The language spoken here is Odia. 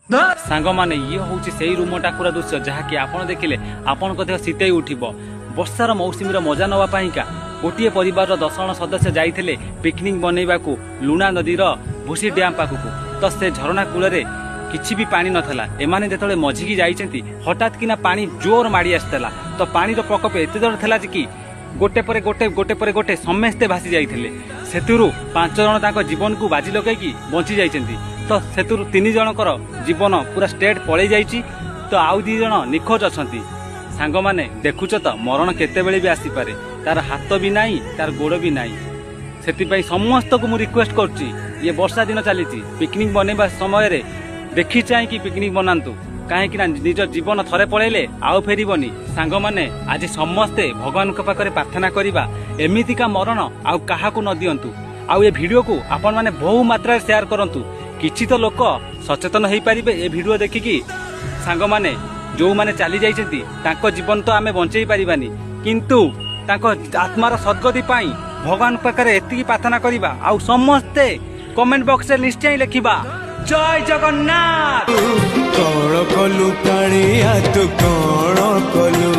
ସାଙ୍ଗମାନେ, ଇଏ ହେଉଛି ସେଇ ରୁମ ଟାକୁରା ଦୃଶ୍ୟ, ଯାହାକି ଆପଣ ଦେଖିଲେ ଆପଣଙ୍କ ଦେହ ଶୀତେଇ ଉଠିବ। ବର୍ଷାର ମୌସୁମୀର ମଜା ନେବା ପାଇଁକା ଗୋଟିଏ ପରିବାରର 10 ଜଣ ସଦସ୍ୟ ଯାଇଥିଲେ ପିକନିକ୍ ବନେଇବାକୁ ଲୁଣା ନଦୀର ଭୁସି ଡ୍ୟାମ୍ ପାଖକୁ। ତ ସେ ଝରଣା କୂଳରେ କିଛି ବି ପାଣି ନଥିଲା। ଏମାନେ ଯେତେବେଳେ ମଝିକି ଯାଇଛନ୍ତି, ହଠାତ୍ କିନା ପାଣି ଜୋର ମାଡ଼ି ଆସିଥିଲା। ତ ପାଣିର ପ୍ରକୋପ ଏତେ ଜୋର ଥିଲା ଯେ କି ଗୋଟେ ପରେ ଗୋଟେ, ଗୋଟେ ପରେ ଗୋଟେ ସମସ୍ତେ ଭାସି ଯାଇଥିଲେ। ସେଥିରୁ ପାଞ୍ଚ ଜଣ ତାଙ୍କ ଜୀବନକୁ ବାଜି ଲଗେଇକି ବଞ୍ଚି ଯାଇଛନ୍ତି। ତ ସେଥିରୁ ତିନି ଜଣଙ୍କର ଜୀବନ ପୁରା ଷ୍ଟ୍ରେଟ୍ ପଳେଇ ଯାଇଛି, ତ ଆଉ 2 ଜଣ ନିଖୋଜ ଅଛନ୍ତି। ସାଙ୍ଗମାନେ, ଦେଖୁଛ ତ, ମରଣ କେତେବେଳେ ବି ଆସିପାରେ। ତାର ହାତ ବି ନାହିଁ, ତାର ଗୋଡ଼ ବି ନାହିଁ। ସେଥିପାଇଁ ସମସ୍ତଙ୍କୁ ମୁଁ ରିକ୍ୱେଷ୍ଟ କରୁଛି, ଇଏ ବର୍ଷା ଦିନ ଚାଲିଛି, ପିକନିକ୍ ବନେଇବା ସମୟରେ ଦେଖି ଚାହିଁକି ପିକନିକ୍ ବନାନ୍ତୁ, କାହିଁକି ନା ନିଜ ଜୀବନ ଥରେ ପଳେଇଲେ ଆଉ ଫେରିବନି। ସାଙ୍ଗମାନେ, ଆଜି ସମସ୍ତେ ଭଗବାନଙ୍କ ପାଖରେ ପ୍ରାର୍ଥନା କରିବା, ଏମିତିକା ମରଣ ଆଉ କାହାକୁ ନ ଦିଅନ୍ତୁ। ଆଉ ଏ ଭିଡ଼ିଓକୁ ଆପଣମାନେ ବହୁ ମାତ୍ରାରେ ସେୟାର କରନ୍ତୁ। କିଛି ତ ଲୋକ ସଚେତନ ହେଇପାରିବେ ଏ ଭିଡ଼ିଓ ଦେଖିକି। ସାଙ୍ଗମାନେ, ଯେଉଁମାନେ ଚାଲି ଯାଇଛନ୍ତି, ତାଙ୍କ ଜୀବନ ତ ଆମେ ବଞ୍ଚେଇ ପାରିବାନି, କିନ୍ତୁ ତାଙ୍କ ଆତ୍ମାର ସଦ୍ଗତି ପାଇଁ ଭଗବାନଙ୍କ ପାଖରେ ଏତିକି ପ୍ରାର୍ଥନା କରିବା। ଆଉ ସମସ୍ତେ କମେଣ୍ଟ ବକ୍ସରେ ନିଶ୍ଚୟ ଲେଖିବା, ଜୟ ଜଗନ୍ନାଥ। କଣ କଲୁ କାଳିଆ, ତୁ କଣ କଲୁ?